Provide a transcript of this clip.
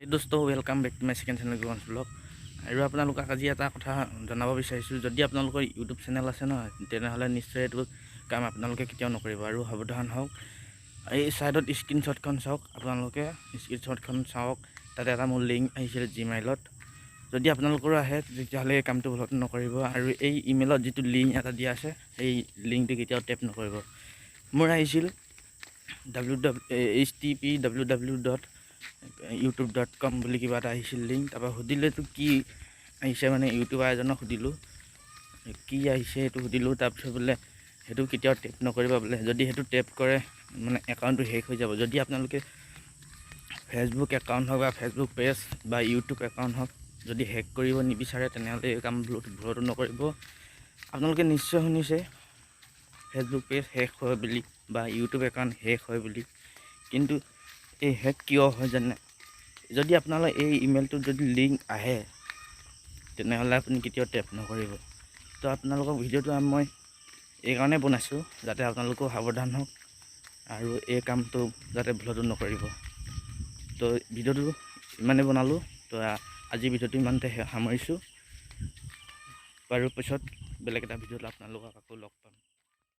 দোস্ত, welcome back to my second channel গগনছ blog. আৰু আপোনালোকক আজি এটা কথা জনাব বিচাৰিছোঁ। যদি আপোনালোকৰ ইউটিউব চেনেল আছে নহয়, তেনেহ'লে নিশ্চয় এইটো কাম আপোনালোকে কেতিয়াও নকৰিব আৰু সাৱধান হওক। এই ছাইডত স্ক্ৰীনশ্বটখন চাওক আপোনালোকে, স্ক্ৰীনশ্বটখন চাওক। তাতে এটা মোৰ লিংক আহিছিলে জিমেইলত। যদি আপোনালোকৰো আহে, তেতিয়াহ'লে এই কামটো ভুলতো নকৰিব। আৰু এই ইমেইলত যিটো লিংক এটা দিয়া আছে, সেই লিংকটো কেতিয়াও টেপ নকৰিব। মোৰ আহিছিল ww http ww.youtube.com বুলি কিবা এটা আহিছিল লিংক। তাৰপৰা সুধিলেতো কি আহিছে, মানে ইউটিউবাৰ এজনক সুধিলোঁ, কি আহিছে সেইটো সুধিলোঁ। তাৰপিছত বোলে সেইটো কেতিয়াও টেপ নকৰিবা বোলে। যদি সেইটো টেপ কৰে, মানে একাউণ্টটো হেক হৈ যাব। যদি আপোনালোকে ফেচবুক একাউণ্ট হওক বা ফেচবুক পেজ বা ইউটিউব একাউণ্ট হওক, যদি হেক কৰিব নিবিচাৰে, তেনেহ'লে এই কাম ভুলতো নকৰিব। আপোনালোকে নিশ্চয় শুনিছে ফেচবুক পেজ হেক হয় বুলি বা ইউটিউব একাউণ্ট হেক হয় বুলি। কিন্তু এই হেক কিয় হয় জানে? যদি আপোনালোকৰ এই ইমেইলটোত যদি লিংক আহে, তেনেহ'লে আপুনি কেতিয়াও টেপ নকৰিব। তো আপোনালোকক ভিডিঅ'টো মই এইকাৰণেই বনাইছোঁ যাতে আপোনালোকেও সাৱধান হওক আৰু এই কামটো যাতে ভুলতো নকৰিব। তো ভিডিঅ'টো ইমানেই বনালোঁ। তো আজি ভিডিঅ'টো ইমানতে সামৰিছোঁ বাৰু। পিছত বেলেগ এটা ভিডিঅ'ত আপোনালোকক আকৌ লগ পাম।